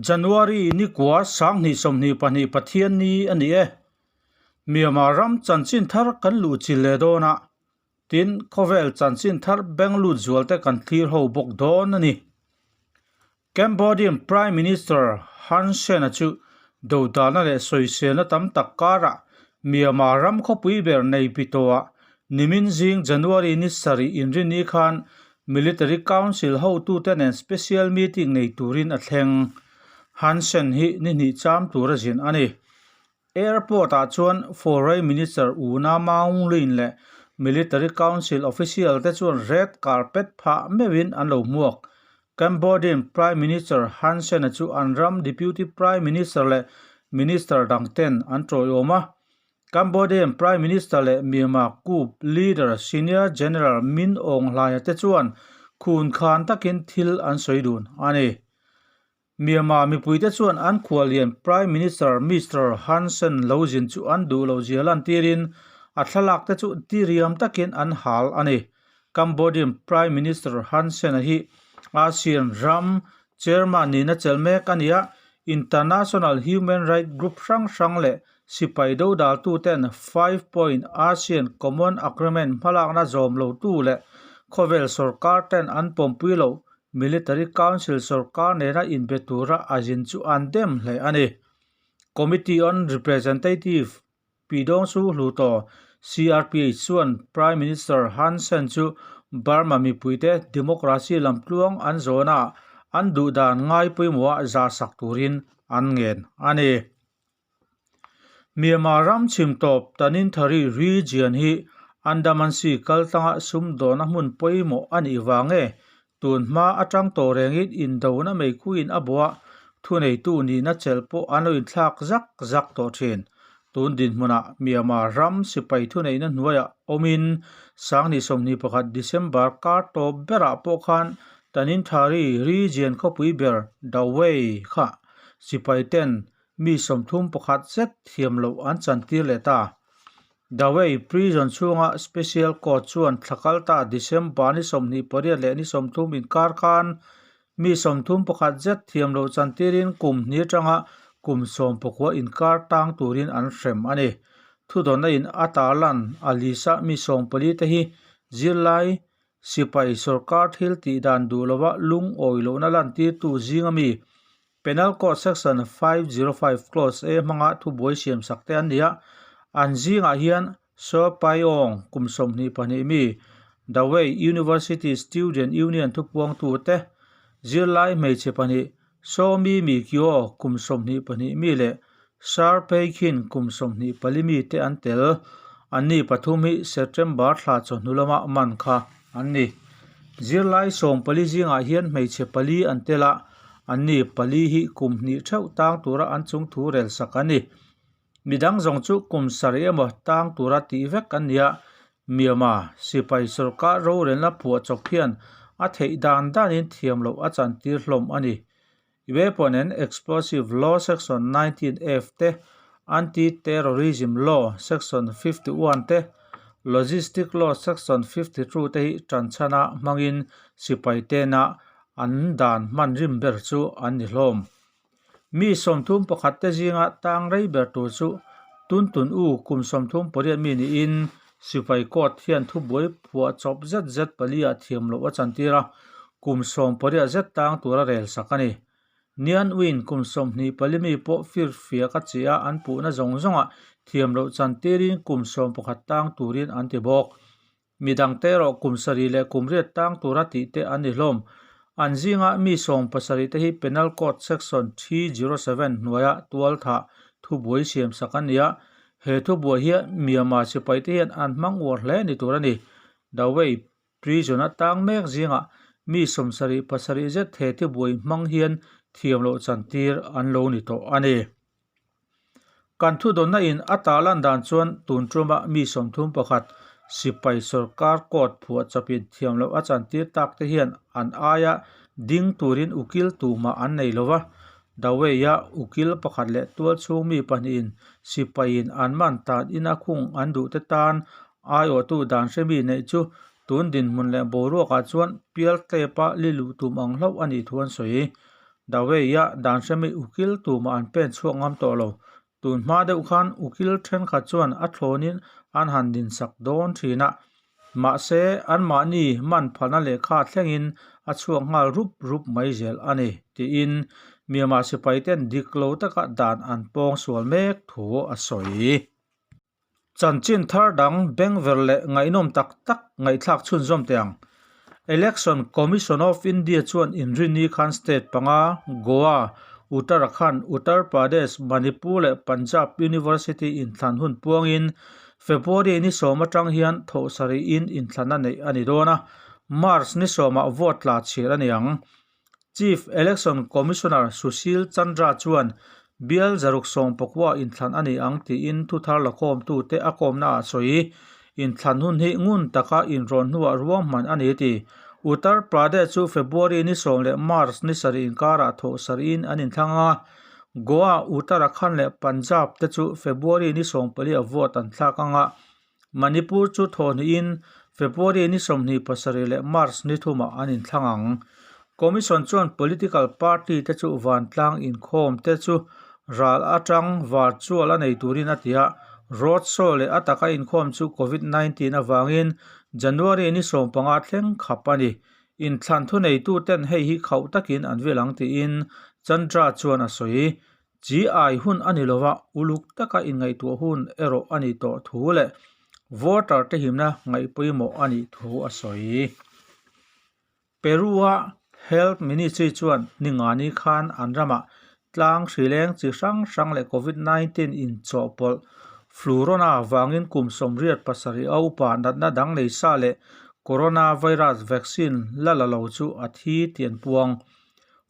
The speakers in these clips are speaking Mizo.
January ni kua 2022 Pathian ni a ni e. Myanmar ram chanchin thar kan luh chil leh dawn a, tin khawvel chanchin thar beng lut zual te kan thlir ho bawk dawn a ni. Cambodian Prime Minister Hun Sen-a chu dodalna leh sawiselna tam tak karah Myanmar ram khawpui ber nei pi tawhah nimin zing January ni sarih inrinni khan Military Council hotute nen special meeting nei turin a thleng. Hun Sen hi ni hnih cham tur a zin a ni. Airport-ah chuan Foreign Minister Una Maung Lwin leh Military Council official te chuan red carpet phah meuhin an lo hmuak. Cambodian Prime Minister Hun Sen-a chu an ram Deputy Prime Minister leh Minister dang ten an tawiawm a. Cambodian Prime Minister leh Myanmar coup leader Senior General Min Aung Hlaing-a te chuan khun khan takin thil an sawi dun a ni. Myanmar mipuite chuan an khuallian Prime Minister Mister Hun Sen lo zin chu an duh loh zia lantirin a thlalak te chu tiriam takin an hal a ni. Cambodian Prime Minister Hun Sen-a hi ASEAN ram chairman nihna chelh mek a ni a, international human rights group hrang hrang leh sipai dodaltuten Five Point ASEAN Common Agreement hmalakna zawm lotu leh khawvel sorkar ten an pawmpui loh Military Council sorkar nena inbe tura a zin chu an dem hle a ni. Committee on Representative Pidongsu Hluto, CRPH, chuan Prime Minister Hun Sen chu Burma mipuite democracy lamtluang an zawna an duhdan ngai pawimawhah zah sak turin an ngen a ni. Myanmar ram chhim tawp Tanintharyi region hi Andaman Sea kaltlanga sumdawna hmun pawimawh a nih vang nge tun hma atang tawh rengin indona meikhuin a bawh a, thuneitu nihna chelh pawh an lo inthlak zak zak tawh thin. Tun dinhmunah Myanmar ram sipai thuneihna hnuaiah awmin 2021 December kar tawp berah pawh khan Tanintharyi region khawpui ber Dawei kha sipai ten Mi 31 zet thiam loh an chantir leh ta. Dawei Prison chhunga Special Court chuan thla kal ta December ni 28 leh ni 30 inkar khan mi 31 zet thiam loh chantirin kum hnih atanga kum 19 inkar tang turin an hrem a ni. Thudawnna in a tarlan a lisa mi 14 te hi zirlai sipai sorkar thil tih dan duh lova lungawi lohna lantirtu zinga mi Penal Code Section 505 Clause A hmanga thubuai siam sak te an ni a, an zingah hian Sir Paiawng kum 22 mi, Dawei University Student Union thupuangtu te, zirlai hmeichhe pahnih Sawmi Mi Kio kum 22 mi leh Sir Peikhin kum 24 mi te an tel. Anni pathum hi September thla chawhnu lama man kha an ni. Zirlai 14 zingah hian hmeichhe pali an tel a, Anni pali hi kum hnih theuh tang tura an chung thu rel sak a ni. Midang zawng chu kum sarih emaw tang tura tih vek an ni a, Myanmar sipai sorkar rorelna phuahchawp hian a theih dan danin thiam loh a chantir hlawm a ni. Weapon and Explosive Law Section 19F te, Anti-Terrorism Law Section 51 te, Logistic Law Section 52 te hi tanchhana hmangin sipai tena An dan hman rim ber chu an ni hlawm. Mi 31 te zinga tang rei ber tur chu Tuntun U kum 38 mi niin sipai court hian thubuai phuah chawp zet zet pali ah thiam loh a chantir a, kum 18 zet tang tura rel sak a ni. Nian Uin kum 24 mi pawh firfiak a chi a an puhna zawng zawngah thiam loh chantirin kum 11 tang turin an ti bawk. Midang te erawh kum sarih leh kum riat tang tura tih te an ni hlawm. An zinga mi 70 te hi Penal Code Section 307 hnuaia tualthah thubuai siam sak an ni a, he thubuai hi Myanmar sipai te hian an hmang uar hle ni tur a ni. Dawei Prison a tang mek zingah mi 77 zet he thubuai hmang hian thiam loh chantir an lo ni tawh a ni. Kan thudawnna in a tarlan dan chuan tun tuma mi 31 sipai sorkar court phuah chawpin thiam loh a chantir tak te hian an aia ding turin ukil tumah an nei lo va. Dawei-a ukil pakhat leh tual chhung mi pahnihin sipaiin an man tan ina khung an duh te tan aiawhtu dan hremi neih chu tun dinhmun leh boruakah chuan pial tlepa li luh tum ang hlauh a nih thu an sawi. Dawei-a dan hremi ukil tumah an pen chhuak ngam tawh lo. Tun hma deuh khan ukil thenkhat chuan a thlawnin an han dinsak dawn thin a, mahse anmahni man phalna lehkha thlengin a chhuak nghal rup rup mai zel a ni, tiin Myanmar sipaiten dik lo taka dan an pawng sual mek thu a sawi. Chanchin thar dang bengver leh ngaihnawm tak tak ngaihthlak chhunzawm teh ang. Election Commission of India chuan inrinni khan state panga, Goa, Uttarakhand, Uttar Pradesh, Manipur leh Punjab University inthlan hun puangin February ni sawm atang hian thawh sarihin inthlan a neih a ni dawn a, March ni sawmah vote tla chhir a ni ang. Chief Election Commissioner Sushil Chandra chuan bial zaruk sawm pakua inthlan a ni ang tiin thuthar lakhawmtute a kawmnaah sawi. Inthlan hun hi ngun taka inrawn hnuah ruahman a ni ti. Uttar Pradesh chu February ni sawm leh March ni sarih inkarah thawh sarihin an inthlang a, Goa, Uttarakhand leh Punjab te chu February ni sawm pali a vote an thlak ang a, Manipur chu thawhhnihin February ni 27 leh March ni thumah an inthlang ang. Commission chuan political party te chu vantlang inkhawm te chu ral atang virtual a nei turin a ti a, road show leh a taka inkhawm chu Covid 19 avangin January ni 15 thleng khap a ni. Inthlan thuneituten hei hi khauh takin an vil ang tiin Chandra chuan a sawi. Chi ai hun a ni lova, uluk taka inngaihtuah hun erawh a ni tawh thu leh voter te himna ngaih pawimawh a nih thu a sawi. Peru-a Health Ministry chuan ningani khan an ramah tlang hrileng chi hrang hrang leh Covid 19 inchawhpawlh Flurona vangin kum 87 a upa natna dang nei sa leh coronavirus vaccine la la lo chu a thi tih an puang.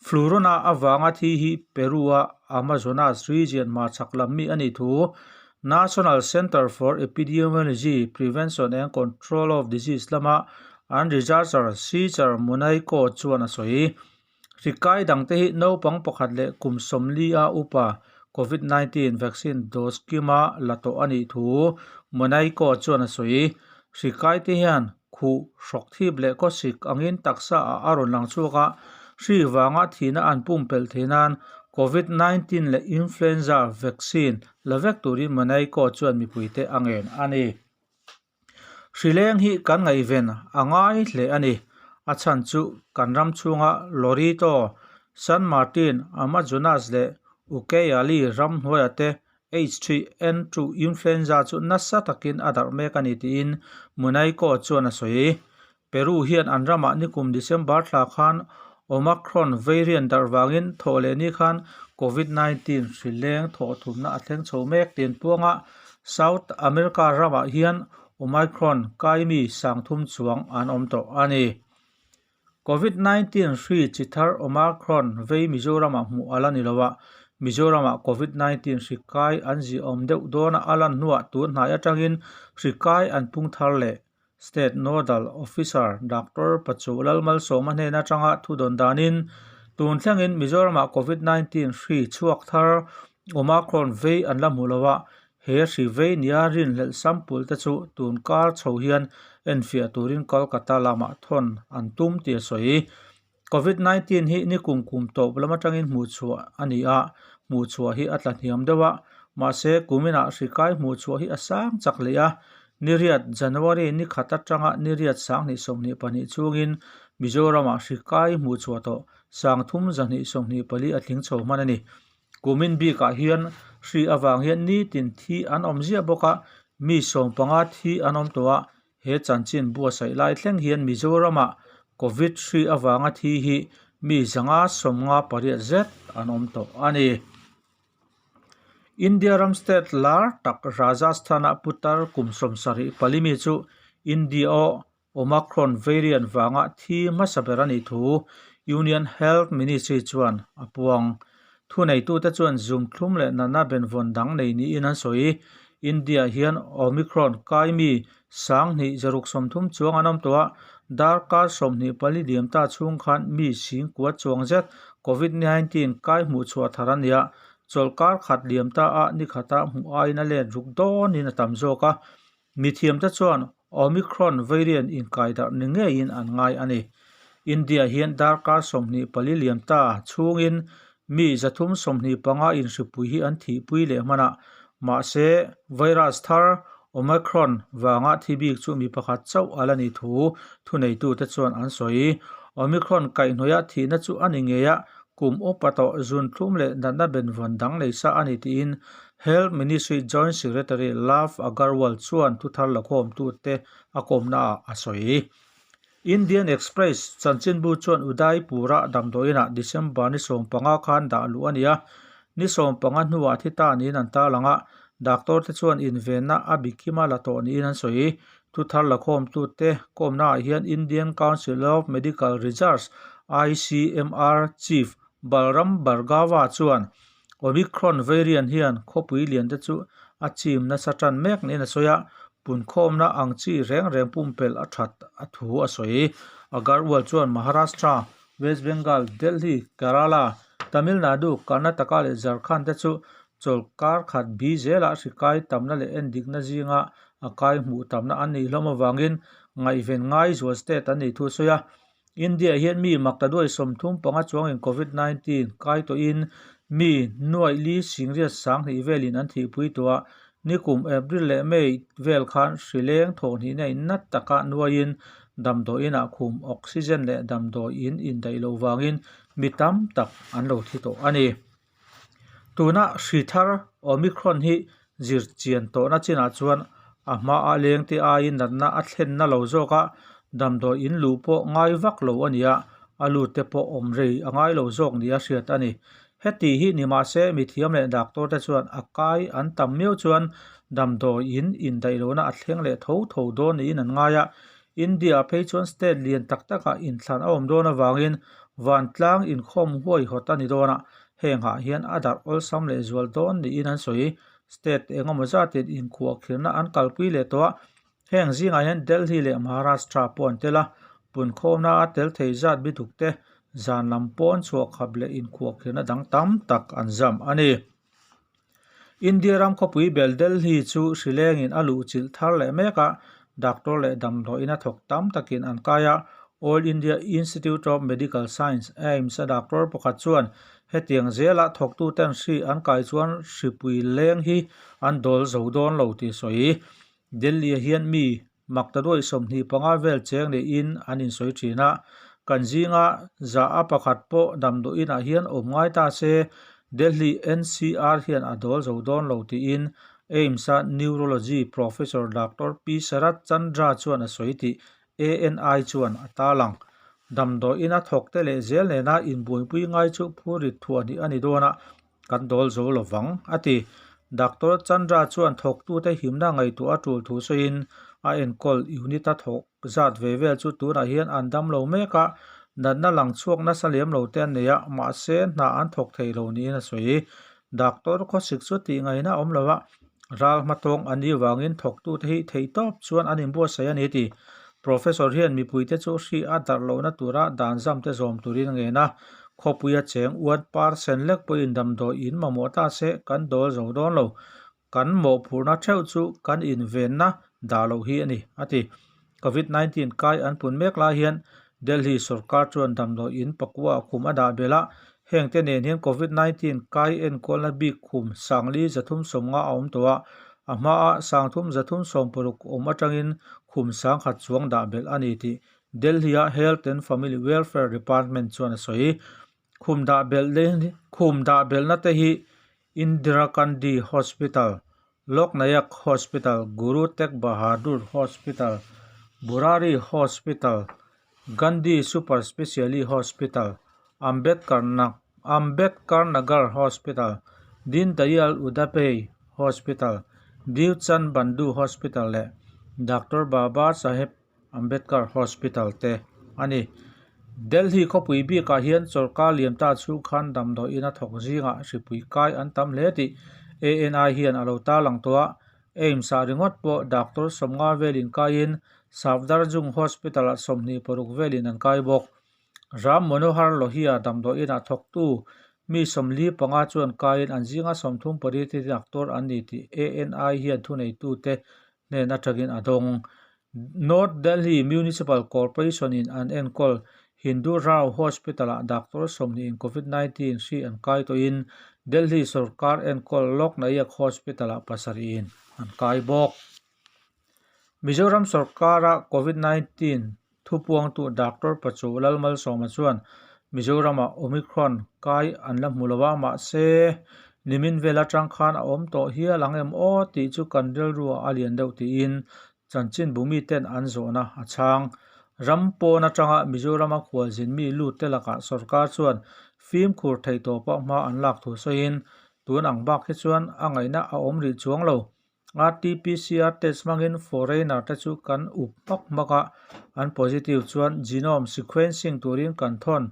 Flurona avanga thi hi Peru-a Amazonas region hmachhak lam mi a nih thu National Center for Epidemiology, Prevention and Control of Disease lama an researcher Cesar Munayco chuan a sawi. Hri kai dangte hi naupang pakhat leh kum 40 a upa Covid 19 vaccine dose kima la tawh a nih thu Munayco chuan a sawi. Hri kaite hian Khuh, hrawk thip leh khawsik angin taksa ah a rawn lang chhuak a, hri vanga thihna an pumpelh theih nan Covid 19 leh Influenza vaccine la vek turin Monaco chuan mipuite a ngen a ni. Hri leng hi kan ngaihven a ngai hle a ni. A chhan chu kan ram chhunga Loreto, San Martin, Amazonas leh Ucayali ram hnuaiah te H3N2 influenza chu nasa takin a darh mek a ni tiin Munayco chuan a sawi. Peru hian an ramah nikum December thla khan Omicron variant darh vangin thawh leh ni khan Covid-19 hri leng thawh thumna a thleng chho mek tiin puanga South America ramah hian Omicron kaimi sangthum chuang an awm tawh a ni. Covid-19 hri chi thar Omicron vei Mizoramah hmuh a la ni lo a, Mizoramah Covid-19 hri kai an ziahawm deuh dawna a lan hnuah tun hnai atangin hri kai an pung thar leh State Nodal Officer Doctor Pachu Lalmalsawma hnen atanga thu dawn danin tun thlengin Mizoramah Covid-19 hri chhuak thar Omicron vei an la hmu lo a, He hri vei nia rinhlelh sample te chu tun kar chho hian enfiah turin Kolkata lamah thawn an tum tih a sawi. Covid 19 hi nikum kum tawp lam atangin hmuhchhuah a ni a, hmuhchhuah hi a tla hniam deuh a, mahse kuminah hri kai hmuhchhuah hi a sang chak leh a. Niriat January ni khat atanga niriat 2022 chungin Mizoramah hri kai hmuhchhuah tawh 3224 a tling chho hman a ni. Kumin bikah hian hri avang hian nitin thi an awm ziah bawk a, mi 15 thi an awm tawh a, he chanchin buatsaih lai thleng hian Mizoramah Covid hri avanga thi hi mi 158 zet an awm tawh a ni. India ram state lar tak Rajasthan-a putar kum 74 mi chu India aw Omicron variant vanga thi hmasa ber a nih thu Union Health Ministry chuan a puang. Thuneitute chuan zum thlum leh natna benvawn dang nei niin an sawi. India hian Omicron kai mi 2630 chuang an awm tawh a, darkar 24 liam ta chhung khan mi singkua chuang zet Covid-19 kai hmuhchhuah thar a ni a, chawlhkar khat liam ta a nikhata hmuh aiin a let ruk dawnin a tam zawk a. Mithiamte chuan Omicron variant inkaidarh ni ngeiin an ngai a ni. India hian darkar 24 liam ta chhungin mi 325 in hripui hi an thihpui leh hman a, mahse virus thar Omicron vanga thi bik chu mi pakhat chauh a la ni thu thuneitute chuan an sawi. Omicron kaihhnawih thihna chu a ni ngei a, kum upa tawh zunthlum leh natna benvawn dang nei sa a ni tiin Health Ministry Joint Secretary Lav Agarwal chuan thuthar lakhawmtute a kawmnaah a sawi. Indian Express chanchinbu chuan Udaipur-a damdawiinah December ni 15 khan dah luh a ni a, ni 15 hnuah thi ta niin an tarlang a, doctor te chuan invenna a bikima la tawh niin an sawi. Thuthar lakhawmtute kawmnaah hian Indian Council of Medical Research, ICMR, Chief Balram Bhargava chuan Omicron variant hian khawpui lian te chu a chim nasa tan mek niin a sawi a, punkhawmna ang chi reng reng pumpelh a that a thu a sawi. Agarwal chuan Maharashtra, West Bengal, Delhi, Kerala, Tamil Nadu, Karnataka leh Jharkhand te chu chawlhkar khat bi zelah hri kai tamna leh endikna zinga a kai hmuh tamna an nih hlawm avangin ngaihven ngai zual state an nih thu a sawi a. India hian mi maktaduai 35 chuangin Covid 19 kai tawhin mi nuaih li singriat 2000 velin an thihpui tawh a, nikum April leh May vel khan hri leng thawhhnihna in nat taka nuaiin damdawiinah khum oxygen leh damdawiin indaih loh vangin mi tam tak an lo thi tawh a ni. Tuna hri thar Omicron hi zir chian tawhna chinah chuan a hmaa lengte aiin natna a thlenna lo zawk a, damdawi in luh pawh ngai vak lo a ni a, a lut te pawh awm rei a ngai lo zawk nia hriat a ni. Heti hi ni mahse mithiam leh doctor te chuan a kai an tam miau chuan damdawi in indaih lohna a thleng leh tho tho dawn niin an ngai a, India phei chuan state lian tak takah inthlan a awm dawn avangin vantlang inkhawm huaihawt a ni dawn a, heng ah hian a darh awlsam leh zual dawn niin an sawi. State engemaw zatin inkhuahkhirna an kalpui leh tawh a, heng zingah hian Delhi leh Maharashtra pawh an tel a, punkhawmna a tel thei zat bituk te zan lam pawn chhuah khap leh inkhuahkhirna dang tam tak an zam a ni. India ram khawpui bel Delhi chu hri lengin a luh chilh thar leh mek a, doctor leh damdawiin a thawk tam takin an kai a. All India Institute of Medical Science, AIIMS, a doctor pakhat chuan hetiang zela thawktuten hri an kai chuan hripui leng hi an dawl zo dawn lo tih sawi. Delhi-ah hian mi Maktaduai 25 vel cheng niin an insawi thin a, kan zinga za a pakhat pawh damdawiinah hian awm ngai ta se, Delhi NCR hian a dawl zo dawn lo tiin AIIMS-a Neurology Professor Doctor P Sharat Chandra chuan a sawi tih ANI chuan a tarlang. Damdawiina thawkte leh zel nena inbuaipui ngai chu phurrit thuahhnih a ni dawn a, Kan dawl zo lo vang, a ti. Doctor Chandra chuan thawktute himna ngaihtuah a tul thu sawiin a enkawl unit-a thawk zat ve vel chu tunah hian an dam lo mek a, natna lang chhuak nasa lem lo te an nei a, mahse hna an thawk thei lo niin a sawi. Doctor khawsik chu tih ngaihna a awm lo a, ral hmatawng an nih vangin thawktute hi theihtawp chuan an inbuatsaih a ni ti. Professor hian mipuite chu hri a darh lohna tura dan zamte zawm turin a ngen a, Khawpuia cheng uan par sen lek pawhin damdawi in mamawh ta se kan dawl zo dawn lo. Kan mawhphurhna theuh chu kan invenna dah loh hi a ni, a ti. Covid 19 kai an pun mek lai hian Delhi sorkar chuan damdawi in pakua khum a dah belh a, hengte nen hian Covid 19 kai enkawlna bik khum 4350 a awm tawh a, a hmaa 3360 awm atangin khum 10,000 chuang dah belh a ni tih Delhi-a Health and Family Welfare Department chuan a sawi. Khum dah belh khum dah belhna te hi Indira Gandhi Hospital, Lok Nayak Hospital, Guru Teg Bahadur Hospital, Burari Hospital, Gandhi Super Speciality Hospital, Ambedkar Ambedkar Nagar Hospital, Deen Dayal Upadhyay Hospital, Dev Chand Bandhu Hospital leh Doctor Baba Saheb Ambedkar Hospital te a ni. Delhi khawpui bikah hian sorkar liam ta chhung khan damdawiin a thawk zingah hripui kai an tam hle tih ANI hian a lo tarlang tawh a. AIIMS ah ringawt pawh doctor 50 velin kaiin Safdarjung Hospital ah 26 velin an kai bawk. Ram Manohar Lohia damdawiin ah thawktu mi 45 chuan kaiin an zinga 38 te doctor an ni tih ANI hian thuneitute hnen atangin a dawng. North Delhi Municipal Corporation in an enkawl. Hindu Rao Hospital-ah doctor sawmhnihin Covid 19 hri an kai tawhin Delhi sorkar enkawl Lok Nayak Hospital-ah pasarihin an kai bawk. Mizoram sorkara Covid 19 thupuangtu Doctor Pachu Lalmalsawma chuan Mizoramah Omicron kai an la hmu lo a, mahse nimin vel atang khan a awm tawh hial ang em aw tih chu kan rilruah a lian deuh tiin chanchinbu miten an zawhna a chhang. Ram pawn atanga Mizorama khualzin mi lut te lakah sorkar chuan fimkhur theih tawpa hma an lak thu sawiin tun ang bak hi chuan a ngaihna a awm rih chuang lo. RT-PCR test hmangin foreigner te chu kan up hmak hmak a, an positive chuan genome sequencing turin kan thawn.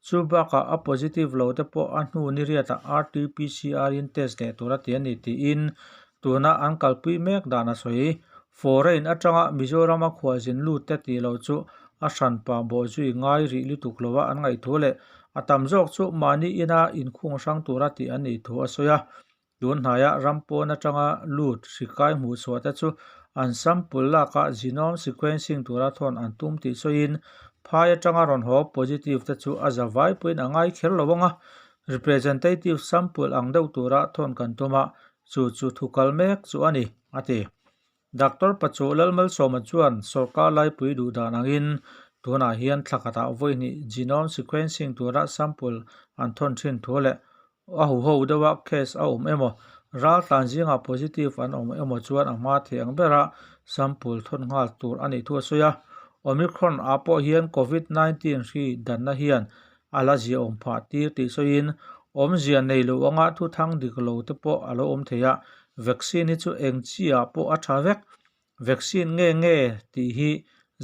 Chu bakah a positive lo te pawh a hnu ni riatah RT-PCR in test leh tur a ti a ni tiin tuna an kalpui mek dan a sawi. Foreign atanga Mizorama khualzin lut te tih loh chu a hranpa bawhzui ngai rih lutuk lova an ngaih thu leh a tam zawk chu mahni ina inkhung hrang tura tih an nih thu a sawi a. Tun hnaia ram pawn atanga lut hrikai hmuh chhuah te chu an sample lakah genome sequencing tura thawn an tum tih sawiin phai atanga rawn haw positive te chu a za vai pawhin a ngai kher lo ang a, representative sample ang deuh tura thawn kan tum a, chu chu thu kal mek chu a ni, a ti. Doctor Pachu Lalmalsawma chuan sorkar laipui duh dan angin tunah hian thla khatah vawi hnih genome sequencing tura sample an thawn thin thu leh a huho deuha case a awm emaw, raltlan zingah positive an awm emaw chuan a hma thei ang bera sample thawn nghal tur a nih thu a sawi a. Omicron ah pawh hian Covid 19 hri danna hian a la ziaawm phah tir tih sawiin awmzia nei lo anga thu thang dik lo te pawh a lo awm thei a, vaccine hi chu eng chi ah pawh a tha vek. Vaccine nge nge tih hi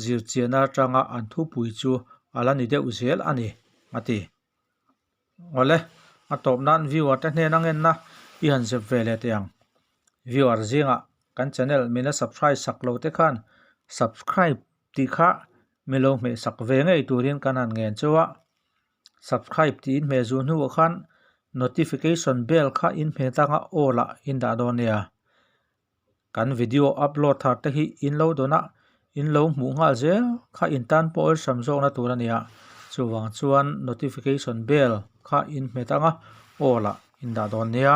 zirchian atanga an thupui chu a la ni deuh zel a ni, a ti. Awle, a tawp nan viewer te hnen a ngenna i han zep ve leh teh ang. Viewer zingah kan channel min la subscribe sak lo te khan subscribe tih kha min lo hmeh sak ve ngei turin kan han ngen chauh a. Subscribe tih in hmeh zuh hnuah khan notification bell kha in hmeh tanga all ah in dah dawn nia. Kan video upload thar te hi in lo dawn a, in lo hmuh nghal zel kha in tan pawh awlsam zawkna tur a nia. Chuvang chuan notification bell kha in hmet anga all ah in dah dawn nia.